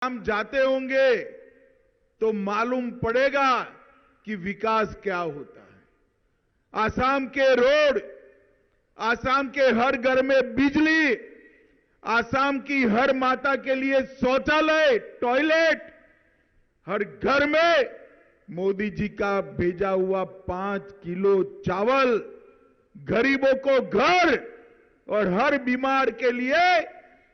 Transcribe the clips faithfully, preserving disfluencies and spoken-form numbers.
हम जाते होंगे तो मालूम पड़ेगा कि विकास क्या होता है। आसाम के रोड, आसाम के हर घर में बिजली, आसाम की हर माता के लिए शौचालय, टॉयलेट, हर घर में मोदी जी का भेजा हुआ पाँच किलो चावल, गरीबों को घर और हर बीमार के लिए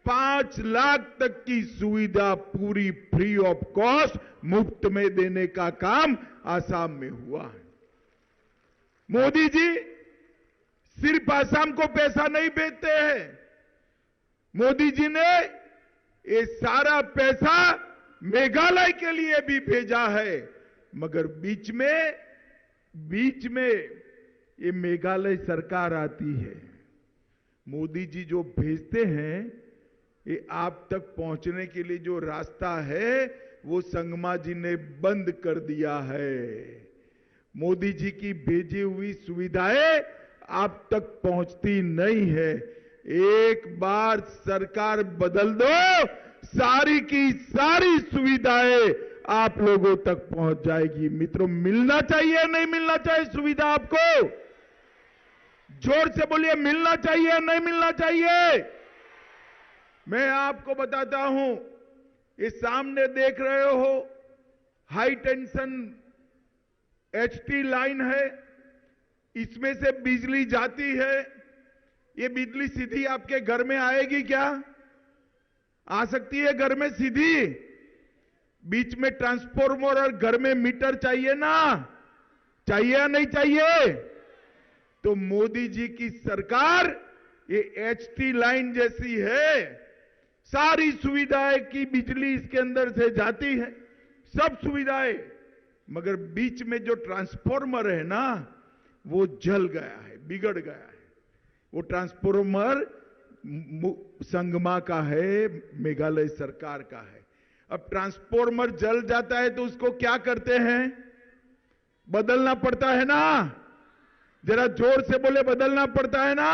पाँच लाख तक की सुविधा पूरी फ्री ऑफ कॉस्ट, मुफ्त में देने का काम आसाम में हुआ है। मोदी जी सिर्फ आसाम को पैसा नहीं भेजते हैं, मोदी जी ने ये सारा पैसा मेघालय के लिए भी भेजा है, मगर बीच में, बीच में ये मेघालय सरकार आती है। मोदी जी जो भेजते हैं, ये आप तक पहुंचने के लिए जो रास्ता है, वो संगमा जी ने बंद कर दिया है। मोदी जी की भेजी हुई सुविधाएं आप तक पहुंचती नहीं है। एक बार सरकार बदल दो, सारी की सारी सुविधाएं आप लोगों तक पहुंच जाएगी। मित्रों, मिलना चाहिए, नहीं मिलना चाहिए सुविधा आपको? जोर से बोलिए, मिलना चाहिए, नहीं मिलना चाहिए? मैं आपको बताता हूं, ये सामने देख रहे हो, हाई टेंशन एचटी लाइन है, इसमें से बिजली जाती है। ये बिजली सीधी आपके घर में आएगी क्या? आ सकती है घर में सीधी? बीच में ट्रांसफार्मर और घर में मीटर चाहिए ना? चाहिए या नहीं चाहिए? तो मोदी जी की सरकार ये एचटी लाइन जैसी है। सारी सुविधाएं की बिजली इसके अंदर से जाती है, सब सुविधाएं, मगर बीच में जो ट्रांसफार्मर है ना, वो जल गया है, बिगड़ गया है। वो ट्रांसफार्मर मु-, संगमा का है, मेघालय सरकार का है। अब ट्रांसफार्मर जल जाता है तो उसको क्या करते हैं? बदलना पड़ता है ना? जरा जोर से बोले, बदलना पड़ता है ना?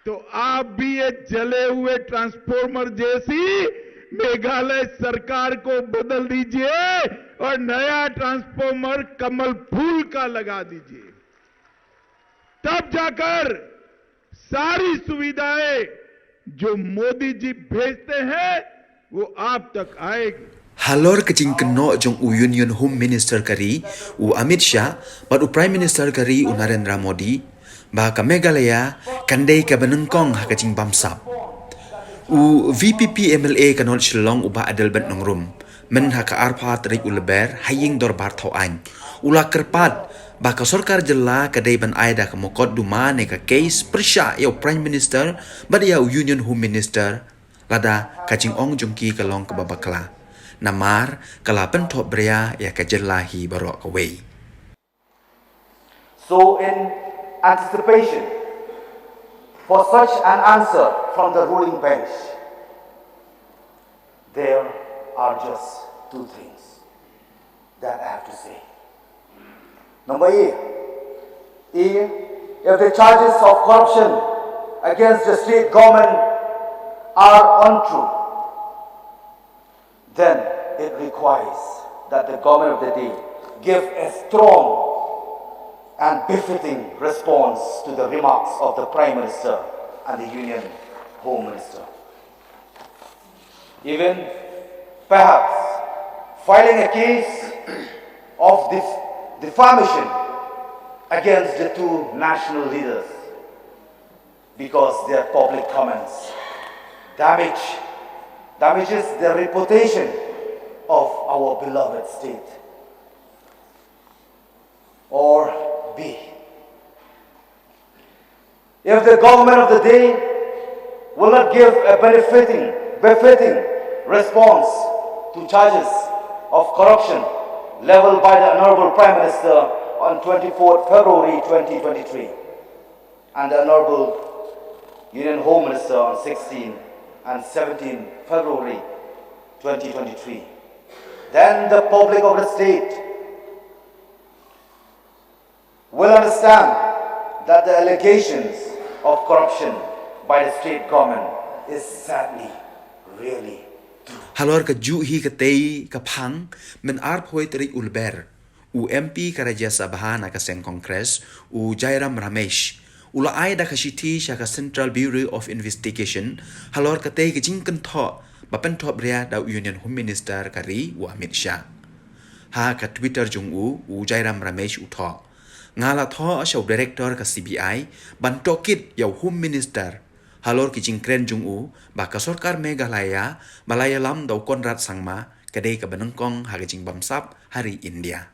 तो आप भी ये जले हुए ट्रांसफार्मर जैसी मेघालय सरकार को बदल दीजिए और नया ट्रांसफार्मर कमल फूल का लगा दीजिए। तब जाकर सारी सुविधाएं जो मोदी जी भेजते हैं, वो आप तक आएगी। Halor ka jingkynnoh jong u Union Home Minister ka ri, u Amit Shah, bad u Prime Minister ka ri, u Narendra Modi, ba ka Meghalaya kan dei kaba nyngkong ha ka jingbamsap. U VPP MLA ka North Shillong, u Bah Adelbert Nongrum, mynha ka arphew tarik u Lber, ha ïing dorbar thaw aiñ, u la kyrpad ba ka sorkar jylla ka dei ban ai da ka mukotduma ne ka case pyrshah ïa u Prime Minister bad ïa u Union Home Minister, lada ka jingong jong ki ka long kaba bakla, namar ka la pynthop bria ïa ka jylla hi baroh kawei. So, in anticipation for such an answer from the ruling bench, there are just two things that I have to say. Number A, A, if the charges of corruption against the state government are untrue, then it requires that the government of the day give a strong and befitting response to the remarks of the Prime Minister and the Union Home Minister. Even perhaps filing a case of def-, defamation against the two national leaders, because their public comments damage, damages the reputation of our beloved state. Or B, if the government of the day will not give a benefiting, befitting response to charges of corruption leveled by the Honorable Prime Minister on twenty-fourth February twenty twenty-three, and the Honorable Union Home Minister on sixteenth and seventeenth February twenty twenty-three, then the public of the state will understand that the allegations of corruption by the state government is sadly, really Halor ka juh hi katei ka phang, myn arphew tarik u Lber, u M P ka Rajya Sabha na ka seng Congress, u Jairam Ramesh, u la ai da ka shithi sha ka Central Bureau of Investigation halor katei ka jingkynthoh ba pynthop ria da u Union Home Minister ka ri, u Amit Shah. Ha ka Twitter jong u, u Jairam Ramesh u thoh: Nga la thoh sha u Director ka C B I ban tohkit ïa u Home Minister halor ki jingkren jong u ba ka sorkar Meghalaya ba la ïalam da u Conrad Sangma ka dei kaba nyngkong ha ka jingbamsap ha ri India.